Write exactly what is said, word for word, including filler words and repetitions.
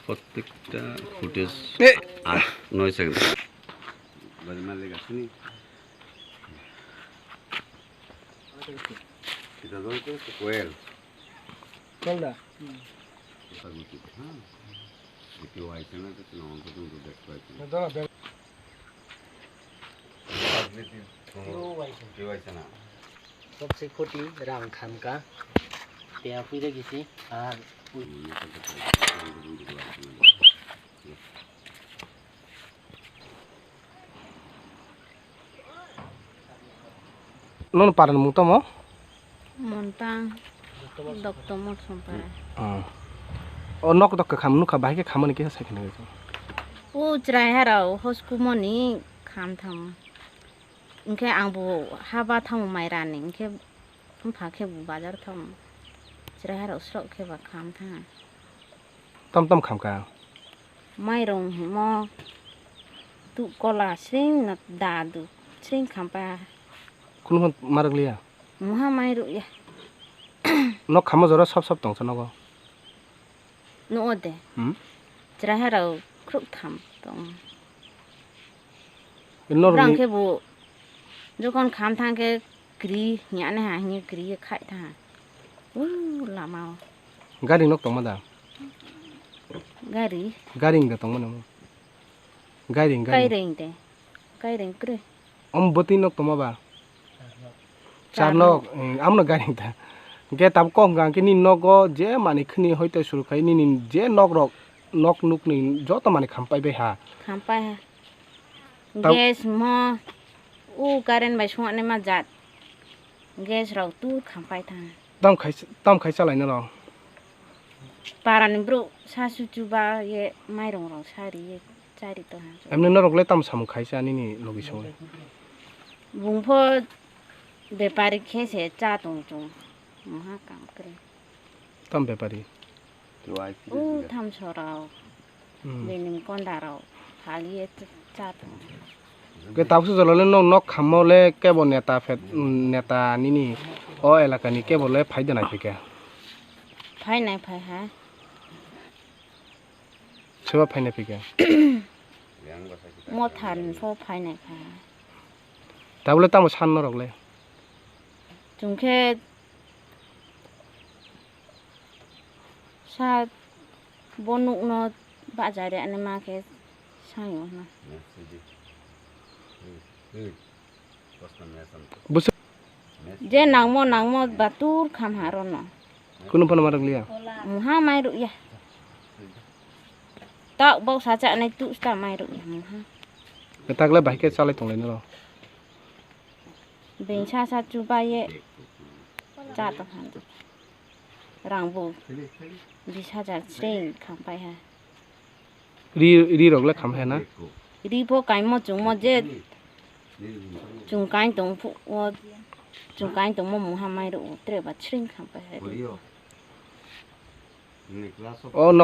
প্রত্যেকটা ফুটেজ এ! আট নয় সেকেন্ড। বাড়ি মালিক আসেনি? এটা ধরো তো একটা কোয়েল। কোয়েলটা? হুম। এটা গুটি, হ্যাঁ। কেউ আইছে না, তো কোনো অন্তত কিন্তু দেখতে পাইছে না। না, দাঁড়া, দাঁড়া। রাজনীতি কোনো কেউ আইছে না। কেউ আইছে না। Sabse khoti rang khamka. Tia phuire gisi ar Nono paran mung tamo? Montang Dokto Mothompara. Ah. O nok dok kham nukha, bahai khe khamani kisa sai khna. O chwrai harao hoskumoni kham thang. Hwnkhe ang bo haba thango mairani, hwnkhe bupha khe bo bazar thango. Chwrai harao srok khe ba kham thang. Tom tom khamka. Mairung himo tu kola sring na dadu sring khampa. Kunu hwn marwk liya? Muha mairu ya. Nok khamo jora sop sop tongsa nogo. Nugo de. Hmm? Chwrai harao khrup tham tong. Norok Brang ni khe bo jokon kham thang khe kri hingya ne ha hingya kri khai tha. U lama o. Gari nok tongma da? Gari. Gari hingda tongma nang. Gari hing gari. Kaireng de. Kaireng kre. Om bwtwi nok tongma ba? Char nok. Char nok, eh, amno gari hingda. Ge tab kok hingka khe ni nogo je mani khni hoito suru khai nini je nok rok nok nuk ni joto mani khampai bai ha. Khampai ha. Tab- Gas mo u current bai sungani ma jat. Gas rok tur khampai tha. Tam khai, tam khai chalai no rok. Parani bro sa su chuba ye mairong rok sa ri ye chari to ha. Emne norok le tam samung khai cha nini logi song. Bung pho bepari khe se cha tong chung. Muha kam kre. Tam bepari. U thamsorao, hmm, benim kondarao phaliye cha tong. Ke tabuk sujalo le nok, nok khammo le kebo neta phet, neta nini o elaka ni kebo le phai de nai phika. Phai nai phai ha. Soba phai nai phika. Mothan pho phai nai phai ha. Tabuk le tamo san norok le. Chwng khe Sa bo nukno bajari ani ma khe sayo hwnna. Bwswk je nangmo nangmo batur kham ha rono. Kunu phano ma rwk liya. Muha mai rwya. Tak bok sa cha nai tu sta mai rwya muha. Kwtak le bahai khe chalai tong lai nw rw. Bini sa sa chubaye cha tong kha. Rang bo bis hajar sreng kham pai ha. Ri, ri rok le kham hai na? Ri bo kaimo chwngmo je chwng kain tong phu o chwng kain tongmo mungha mai rw tre ba sreng kham pai ha ri. O nok